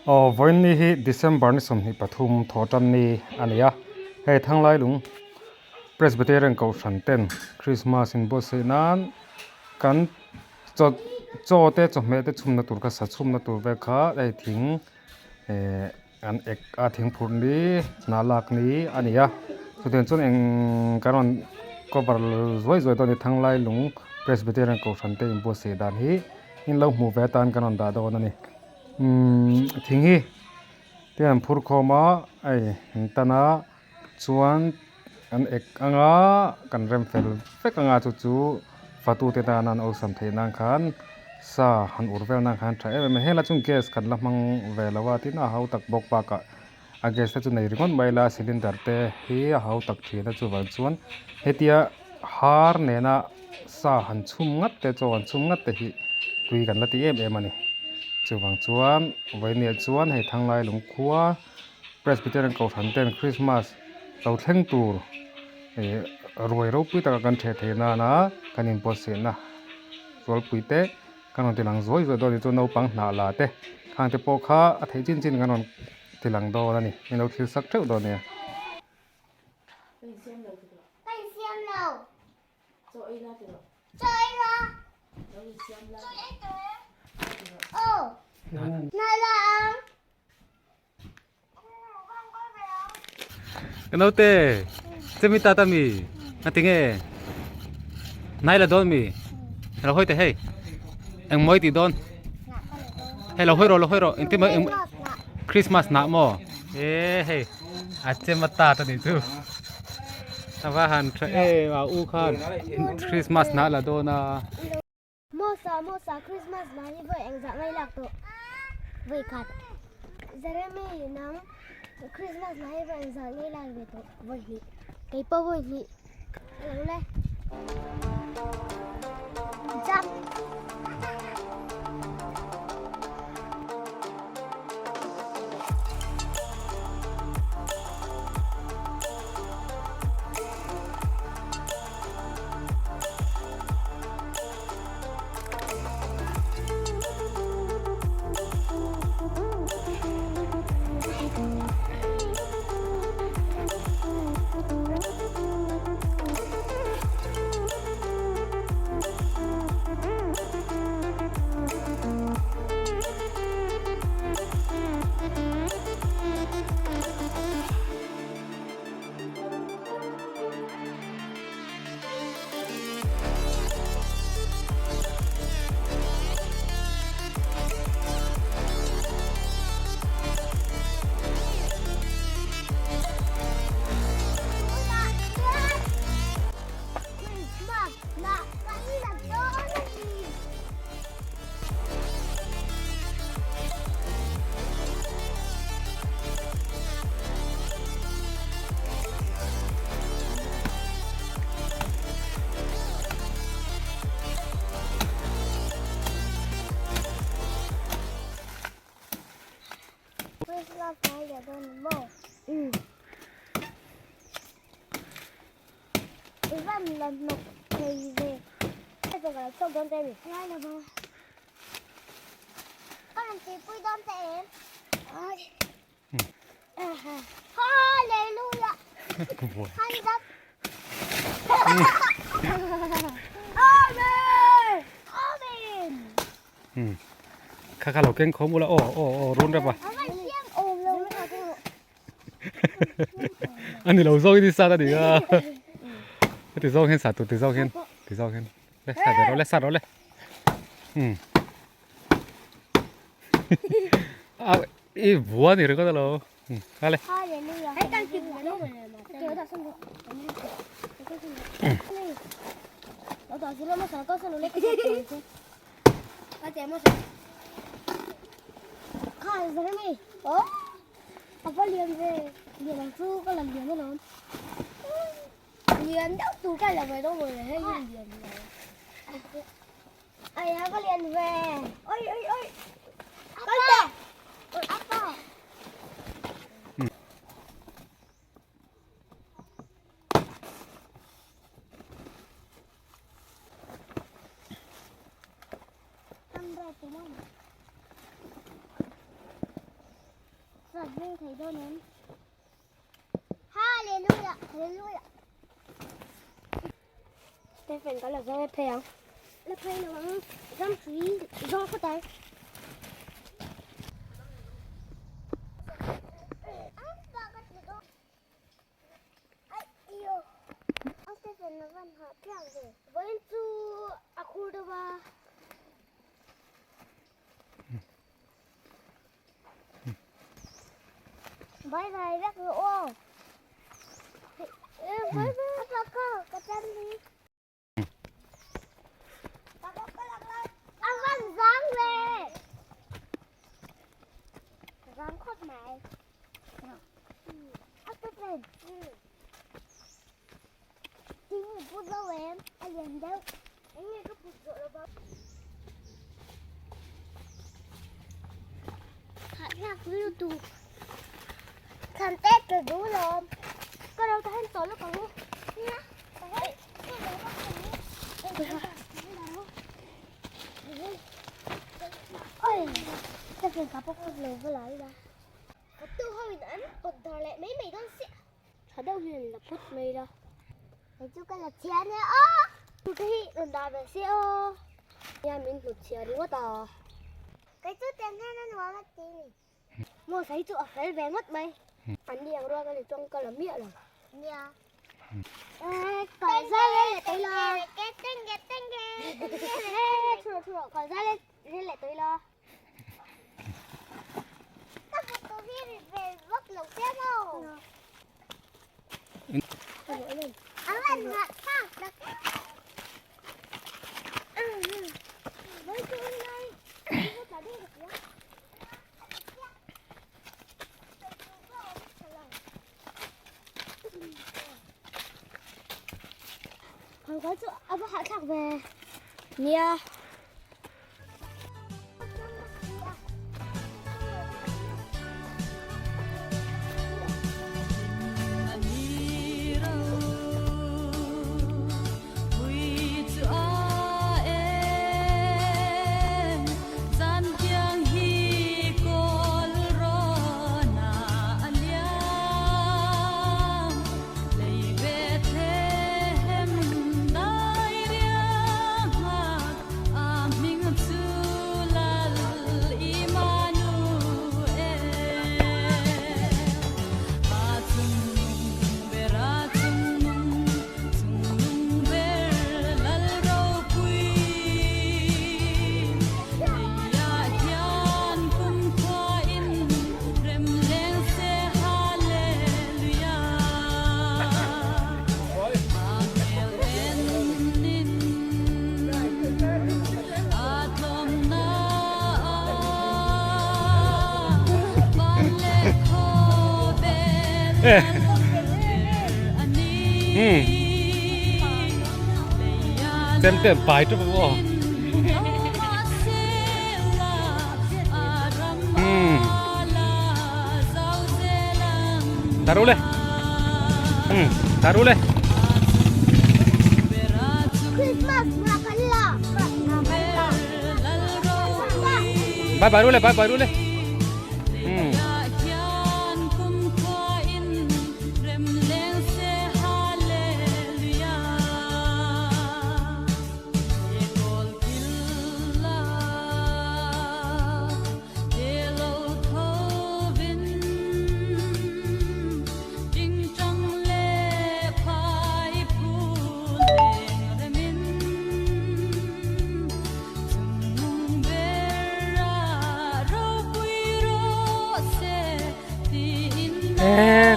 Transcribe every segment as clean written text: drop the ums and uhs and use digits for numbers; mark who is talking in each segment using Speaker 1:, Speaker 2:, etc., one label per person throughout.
Speaker 1: Aw vawiin ni hi December ni 23 thawhtan ni a ni a, hei Thanglailung Presbyterian Kohhran ten Christmas inbuatsaih nan kan chaw chaw te chawhmeh te chhumna tur kha sa chhumna tur vel kha hei thing ehh an ek a thing phurh ni hnah lak ni a ni a chutiang chuan eng kan rawn cover zuai zuai dawn a ni Thanglailung Presbyterian Kohhran te inbuatsaih dan hi in lo hmuh ve atan kan rawn dah dawn a ni. Umm thing hi te an phur khawm a hei an tan a chuan an ek anga kan rem fel vek anga chu chu fatu te tan an awlsam theih nan khan sa han ur vel nan khan tha em em a helai chuan gas kan la hmang ve lo a tin a hau tak bawk bakah a gas te chu nei ringawt mai ila cylinder te hi a hau tak thin a chuvang chuan hetia har nena sa han chhum ngat te chaw han chhum ngat te hi tui kan la ti em em a ni chuvang chuan vawinia chuan hei thanglai lungkhua Presbyterian Kohhran ten Christmas lo thleng tur ih ruai ropui taka kan theh theih nana kan inbuatsaihna zualpui te kan rawn ti lang zuai zuai dawn a ni chu naupang hnah la te khang te pawh kha a theih chin chin kan rawn ti lang dawn a ni in lo thil sak theuh dawn a nia. Ka naute chemi ta ta mi ngatinge nai la dawn mi lo hawi teh hei eng mawi tih dawn hei lo hawi rawh lo hawi rawh engtin maw eng Christmas nah maw e hei a chem a tat a nih chu a va han tha em a u khan Christmas nah la dawn a.
Speaker 2: Mosa Mosa Christmas hna hi vawi engzah ngai lak tawh vawi khat Jeremy nang Christmas hna hi vawi engzah ngai lak ve tawh vawi hnih kei pawh vawi hnih a lo le Jump.
Speaker 1: Kha kha lo keng khawm ula aw aw aw run rep a. Ani lo zawk in i sat ani a. Ti zawk hian sat tur ti zawk hian ti zawk hian le sat ve rawh le sat rawh le. A i vua ni ringawt alo. Kha le.
Speaker 2: kan hming thei dawn em? Hallelujah! Hallelujah! Stephen ka la zawng e phei ang. La phei lo ang. Ram hrui zawng phawt ang. Vawiin chu a khur deuh a. Bye bye vek rawh aw. Bye bye. Apa ka ka tan ni. A van zang ve. Zang khawp mai. A te pen. Ting i put lo em? A lian deuh. Eng nge ka put zawh lo ba? Hahthlak lutuk. Thlan te ka duh lawm. Ka lo tahan tawh lawk ang u. Nia. Oi, ka fen ka pawh lo va lai la. Ka tu ho in an pawt dar leh mai mai dawn si. Tha deuh hian la phawt mai la. Hei chu ka la chhia nia aw. Tute hi rawn dah ve se aw. Nia min hnut chhia ringawt a. Kei chu tiang hian a nuam a ti ni. Mawsa hi chu a fel ve ngawt mai. An ni ang rual ka ni chuang ka la miah lo. Nia. Kal zai rel leh tawih la. Tenge tenge. Thu rawh thu rawh kal zai rel leh tawih la. Ka fapa hi ri ve vak lo che maw? A van ngah thlak tak. Thangkal chu a va hahthlak ve. Nia.
Speaker 1: Tem tem pai chu aw. Taruh le. Taruh le. Bye bye le, bye bye le.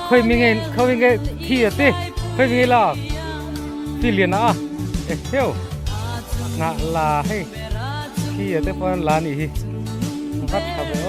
Speaker 1: Khoi mi nge khoi mi nge thi a ti khoi mi nge la thi lian a e heo nga la hei thi a te pawh la ni hi vat tha ve.